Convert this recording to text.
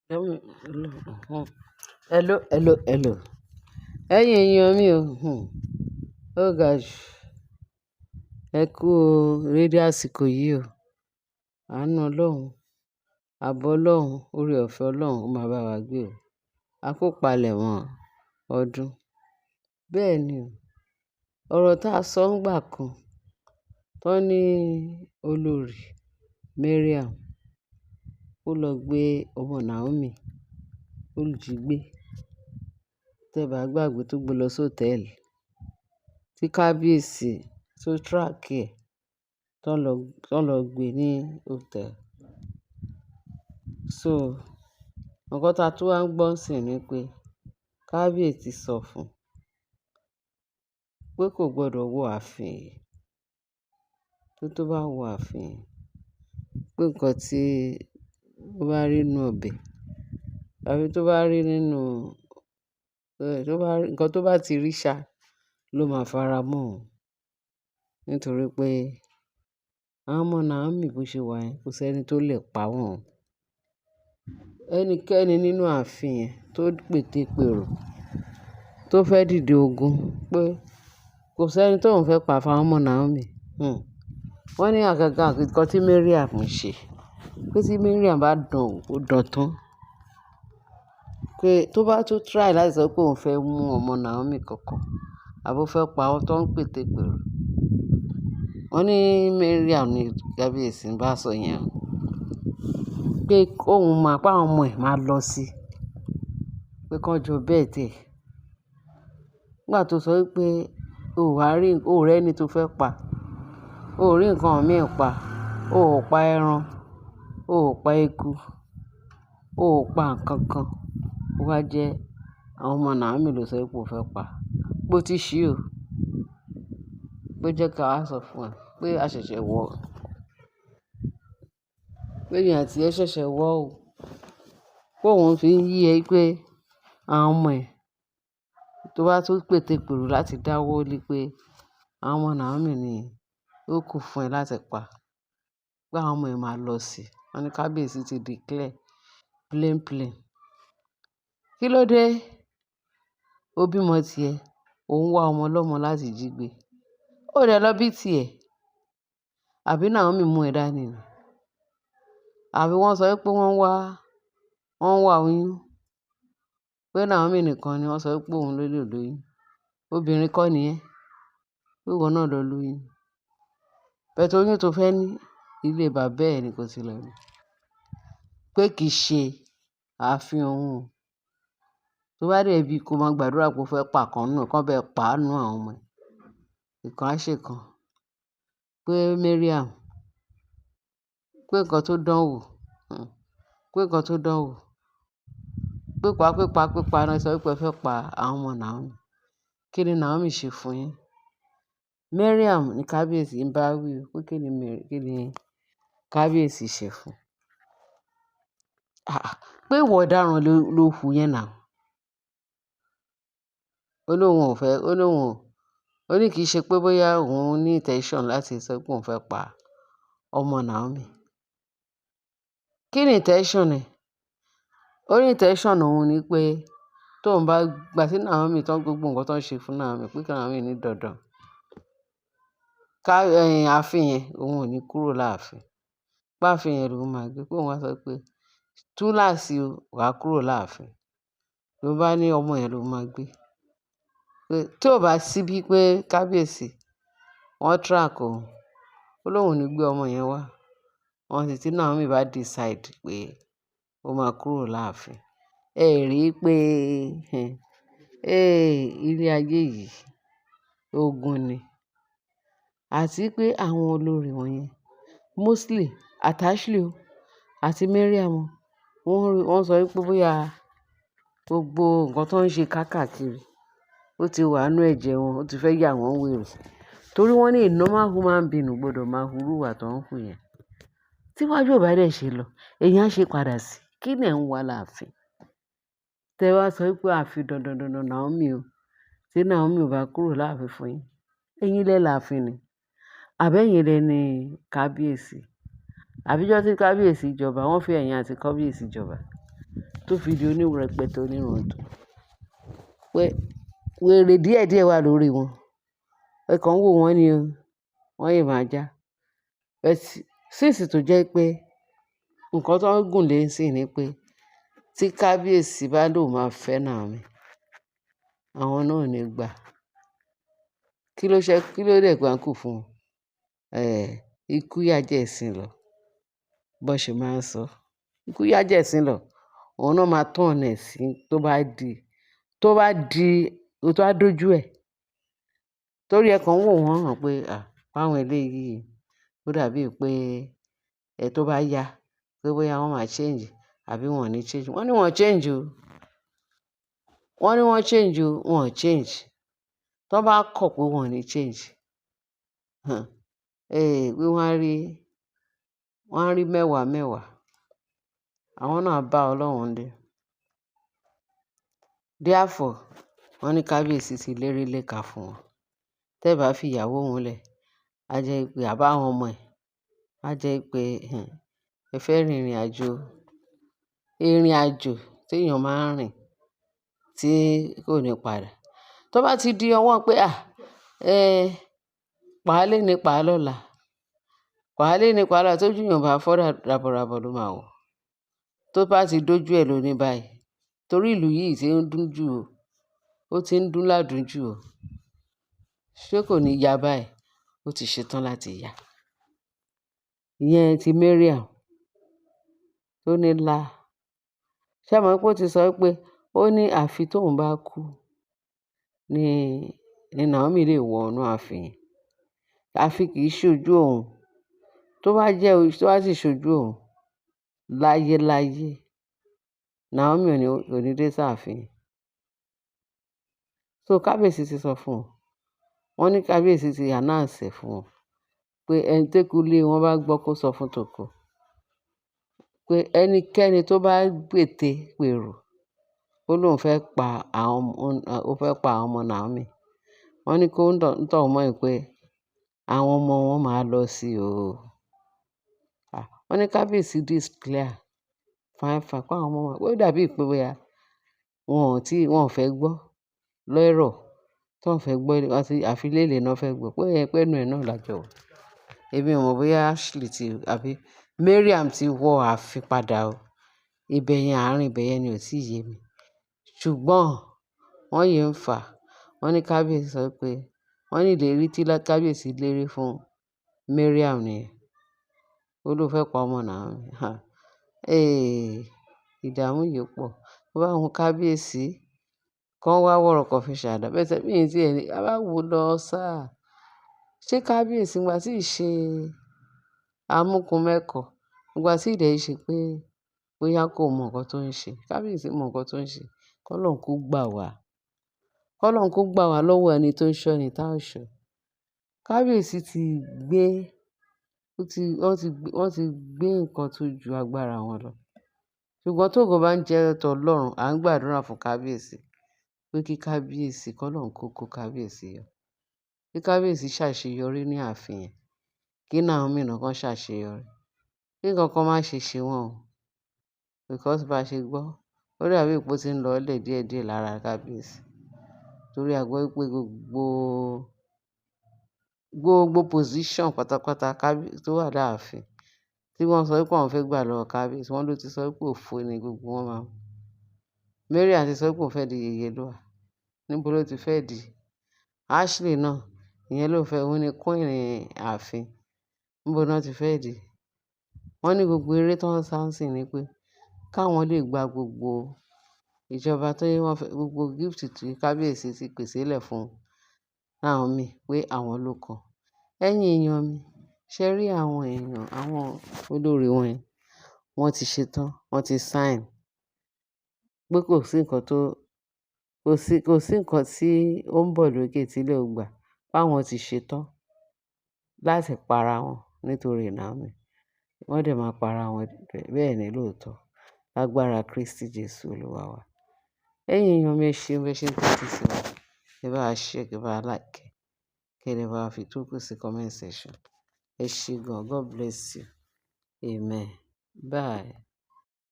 Hello, hello, hello. Ẹ̀yin èèyàn mi o. Ó ga jù. Ẹ kú dédé àsìkò yìí o. Àánú Ọlọ́run, àbọ̀ Ọlọ́run, oore ọ̀fẹ́ Ọlọ́run ó máa bá wa gbé o. A kó palẹ̀mọ́ ọdún. Bẹ́ẹ̀ ni o. Ọ̀rọ̀ tá a sọ ń gbà kan tó ní olórí Mariam ó lọ gbé ọmọ Naomi, ó jí gbé. Tẹ bá gbàgbé tó gbé lọ sí hòtẹ́ẹ̀lì tí kábíyèsí tó track ẹ̀ tó lọ gbé ní hòtẹ́ẹ̀lì. So, nǹkan tá a tún wá ń gbọ́ ńsìn ni pé kábíyèsí sọ fún pé kò gbọdọ̀ wọ ààfin yìí. Pé tó bá wọ ààfin yìí, pé nǹkan tí ó bá rí nínú ọbẹ̀ tàbí tó bá rí nínú, tó bá rí, nǹkan tó bá ti rí ṣá ló máa fara mọ́ òun. Nítorí pé àwọn ọmọ Naomi bó ṣe wà yẹn, kò sí ẹni tó lè pa wọ́n. Ẹnikẹ́ni nínú ààfin yẹn tó pètepèrò, tó fẹ́ dìde ogun pé kò sí ẹni tó ń fẹ́ pa fún àwọn ọmọ Naomi. Wọ́n ní àgàgà nǹkan tí Mariam ń ṣe. Pé tí Mariam bá dán wò, ó dán tán. Pé tó bá tún try láti sọ pé òun fẹ́ mú ọmọ Naomi kankan àbí ó fẹ́ pa wọ́n tó ń pètepèrò. Wọ́n ní Mariam ní kábíyèsí ń bá sọ yẹn. Pé kóun máa pa àwọn ọmọ ẹ̀ máa lọ sí. Pé kí wọ́n jọ bẹ́ẹ̀ tẹ̀. Nígbà tó sọ wípé o wà rí, o ò rí ẹni tó fẹ́ pa. O ò rí nǹkan mìí pa. O ò pa ẹran, o ò pa eku, o ò pa nǹkan kan. Ó wá jẹ́ àwọn ọmọ Naomi ló sọ wípé o fẹ́ pa. Pé ó ti ṣí o. Pé jẹ́ ká wá sọ fún ẹ pé a ṣẹ̀ṣẹ̀ wọ̀. Pé èmi àti ẹ ṣẹ̀ṣẹ̀ wọ̀ o. Pé òun fi ń yé ẹ pé àwọn ọmọ ẹ̀ tó bá tún pètepèrò láti dáwọ́ lé pé àwọn ọmọ Naomi ni ó kù fún ẹ láti pa. Pé àwọn ọmọ ẹ̀ máa lọ sí. Wọ́n ní kábíyèsí ti declare plain plain. Kí ló dé? Ó bímọ tí ẹ, ò ń wá ọmọ ọlọ́mọ láti jí gbé. Ó dẹ̀ lọ bí tí ẹ. Àbí Naomi mú ẹ dání ni? Àbí wọ́n sọ wípé wọ́n ń wá oyún? Pé Naomi nìkan ni wọ́n sọ wípé òun ló lè lóyún. Obìnrin kọ́ ni ẹ́. Pé ìwọ náà lọ lóyún. But oyún tó fẹ́ ní ilé bàbá ẹ ni kò ti lọ ní. Pé kì í ṣe ààfin òun o. Tó bá dé bí kó máa gbàdúrà pé ó fẹ́ pa kan nínú, kí wọ́n bá ẹ pa nínú àwọn ọmọ ẹ. Ìkan á ṣe kan. Pé Mariam, pé nǹkan tó dán wò, pé nǹkan tó dán wò. Pípa, pípa, pípa náà sọ wípé ẹ fẹ́ pa àwọn ọmọ Naomi. Kí ni Naomi ṣe fún yín? Mariam ní kábíyèsí ń bá wí o. Pé kí ni kábíyèsí ṣe fún? Àà, pé ìwọ ọ̀daràn ló hu yẹn now. Ó ní òun ò fẹ́, ó ní òun ò, ó ní kì í ṣe pé bóyá òun ní intention láti sọ pé òun fẹ́ pa ọmọ Naomi. Kí ni intention ẹ? Ó ní intention òun ní pé tó ń bá gbà tí Naomi tán gbogbo nǹkan tó ń ṣe fún Naomi pé kí Naomi ní dandan. Ká, ààfin yẹn òun ò ní kúrò láàfin. Pé ààfin yẹn lòun máa gbé. Pé òun wá sọ pé túláàsì o, wà á kúrò láàfin. Ló bá ní ọmọ yẹn ló máa gbé. Pé tí ó bá sí bí pé kábíyèsí wọ́n track òun, ó lóun ò ní gbé ọmọ yẹn wá. Wọ́n sì tí Naomi bá decide pé ó máa kúrò láàfin. Ẹ rí i pé, ilé ayé yìí ogun ni. Àti pé àwọn olórí wọ̀nyẹn mostly àti Ashley o àti Mariam o, wọ́n sọ wípé bóyá gbogbo nǹkan tó ń ṣe káàkiri ó ti wà nínú ẹ̀jẹ̀ wọn, ó ti fẹ́ yà wọ́n wèrè. Torí wọ́n ní a normal human being ò gbọdọ̀ máa hu irú ìwà tó ń hù yẹn. Tí iwájú ò bá dẹ̀ ṣe lọ, èèyàn á ṣe padà sí. Kí ni ẹ̀ ń wá láàfin? Tẹ wá sọ wípé ààfin dandan dandan Naomi o. Tí Naomi ò bá kúrò láàfin fún yín, ẹ̀yin lẹ láàfin ni. Àbí ẹ̀yin lẹ ní kábíyèsí. Àbí ọjọ́ tí kábíyèsí jọba, wọ́n fi ẹ̀yin àti kábíyèsí jọba. tó fi di onírẹpẹtẹ onírun tó. Pé wèrè díẹ̀díẹ̀ wà lórí wọn. Ẹ kàn ń wò wọ́n ni o, wọ́n yìí máa já. But since tó jẹ́ pé nǹkan tó ń gùn lé sí ni pé tí kábíyèsí bá lóun máa fẹ́ Naomi, àwọn náà ò ní gbà. Kí ló ṣe, kí ló dẹ̀ gbà kú fún wọn? Ikú yá jẹ́ ẹ̀sìn lọ. Bó ṣe máa ń sọ. Ikú yá jẹ́ ẹ̀sìn lọ. Òun náà máa turn ẹ̀ sí tó bá di, tó bá dójú ẹ̀. Torí ẹ kàn ń wò wọ́n hàn pé, à, báwọn eléyìí, ó dàbí pé ẹ tó bá yá, pé bóyá wọ́n máa change àbí wọ́n ò ní change. Wọ́n ní wọ́n change o. Wọ́n ní wọ́n change o, wọ́n ò change. Tó bá kọ̀ pé wọ́n ò ní change, pé wọ́n á rí mẹ́wàá mẹ́wàá. Àwọn náà bá Ọlọ́run dé. Therefore, wọ́n ní kábíyèsí ti lérí léka fún wọn. Tẹ́ bá fi ìyàwó òun lẹ̀, a jẹ́ pé àbá àwọn ọmọ ẹ̀, a jẹ́ pé ẹ fẹ́ rìnrìn àjò, ìrìn àjò tí èèyàn máa ń rìn tí kò ní padà. Tó bá ti di ọwọ́ pé, à, pa á léni, pa á lọ́la, pa á léni, pa á lọ́la, tójú èèyàn bá fọ́ ràbọ̀ràbọ̀ ló máa wọ̀. Tó bá ti dójú ẹ lóní báyìí, torí ìlú yìí tí ń dùn jù o, ó ti ń dùn ládùn jù o. Ṣé kò ní ya báyìí? Ó ti ṣetán láti ya. Ìyẹn ti Mariam tó ní lá. Ṣé ẹ mọ̀ pé ó ti sọ pé ó ní àfi tóun bá kú ní Naomi lè wọ inú ààfin. Àfi kì í ṣojú òun. Tó bá jẹ́, tó bá sì ṣojú òun láyé láyé, Naomi ò ní dé sáàfin. So kábíyèsí ti sọ fún wọn. Wọ́n ní kábíyèsí ti announce ẹ̀ fún wọn pé ẹni téku ilé wọn bá gbọ́ kó sọ fún tòkó pé ẹnikẹ́ni tó bá gbète pèrò ó lóun fẹ́ pa àwọn, ó fẹ́ pa àwọn ọmọ Naomi. Wọ́n ní kó ń tọ̀ mọ́ ẹ pé àwọn ọmọ wọn máa lọ sí o. Wọ́n ní kábíyèsí declare fine fine pé àwọn ọmọ wọn, ó dàbí pé bóyá wọn ò tí, wọn ò fẹ́ gbọ́ lẹ́rọ̀, tí wọ́n fẹ́ gbọ́ àfi léèlé náà fẹ́ gbọ́ pé ẹ pé ẹnu ẹ̀ náà làjọ wà. Èmi ò mọ̀ bóyá Ashley ti àbí Mariam ti wọ ààfin padà o. Ibẹ̀ yẹn, àárín ibẹ̀ yẹn ni ò tí ì yé mi. Ṣùgbọ́n wọ́n yìí ń fà. Wọ́n ní kábíyèsí sọ pé wọ́n ní ìlérí tí kábíyèsí lérí fún Mariam nìyẹn. Ó ló fẹ́ pa ọmọ Naomi. Ìdààmú yìí pọ̀. Tó bá wù kábíyèsí kán wá wọ̀rọ̀kọ̀ fi ṣàdá. Bẹ́ẹ̀ sẹ́, mi tí ẹni, a bá wò lọ sáà. Ṣé kábíyèsí ìgbà tí ì ṣe amúkùn mẹ́kọ̀ọ́, ìgbà tí ì dẹ̀ ṣe pé bóyá kò mọ nǹkan tó ń ṣe. Kábíyèsí mọ nǹkan tó ń ṣe. Kọ́lọ́run kó gbà wá. Kọ́lọ́run kó gbà wá lọ́wọ́ ẹni tó ń ṣọ́ni tá ò ṣọ́. Kábíyèsí ti gbé, ó ti, wọ́n ti gbé nǹkan tó ju agbára wọn lọ. Ṣùgbọ́n tógo bá ń jẹ́ tọlọ́run, à ń gbàdúrà fún kábíyèsí pé kí kábíyèsí, kọ́lọ́run kó kó kábíyèsí yọ. Kí kábíyèsí ṣàṣeyọrí ní ààfin yẹn. Kí Naomi náà kan ṣàṣeyọrí. Kí nǹkan kan má ṣe ṣe wọ́n o. Because bá ṣe gbọ́, ó dàbí pé ó ti ń lọlẹ̀ díẹ̀díẹ̀ lára kábíyèsí. Torí a gbọ́ pé gbogbo position pátápátá tó wà láàfin tí wọ́n sọ pé àwọn fẹ́ gbà lọ́wọ́ kábíyèsí, wọ́n ló ti sọ pé òfo ni gbogbo wọn máa. Mariam ti sọ pé òun fẹ́ di yèyélúà. Níbo ló ti fẹ́ di? Ashley náà, ìyẹn ló fẹ́, òun ni queen ààfin. Níbo náà ti fẹ́ di? Wọ́n ní gbogbo eré tó ń sá sí ni pé káwọn lè gba gbogbo ìjọba tó wọ́n fẹ́, gbogbo gift tí kábíyèsí ti pèsè lẹ̀ fún Naomi pé àwọn ló kàn. Ẹ̀yin èèyàn mi, ṣé rí àwọn èèyàn, àwọn olórí wọn yẹn, wọ́n ti ṣetán, wọ́n ti sign pé kò sí nǹkan tó, kò sí nǹkan tí ó ń bọ̀ lókè tí ilẹ̀ ò gbà, pé àwọn ti ṣetán láti para wọn nítorí Naomi. Wọ́n dẹ̀ máa para wọn bẹ́ẹ̀ ni lóòótọ́. Lágbára Kristi Jesu Olúwa wa. Ẹ̀yin èèyàn mi, ẹ ṣeun bí ẹ ṣe ń tẹ́tí sí wa. Ẹ bá wa share, kí ẹ bá wa like, kí ẹ dẹ̀ bá wa fi tókù sí comment section. Ẹ ṣé gan. God bless you. Amen. Bye.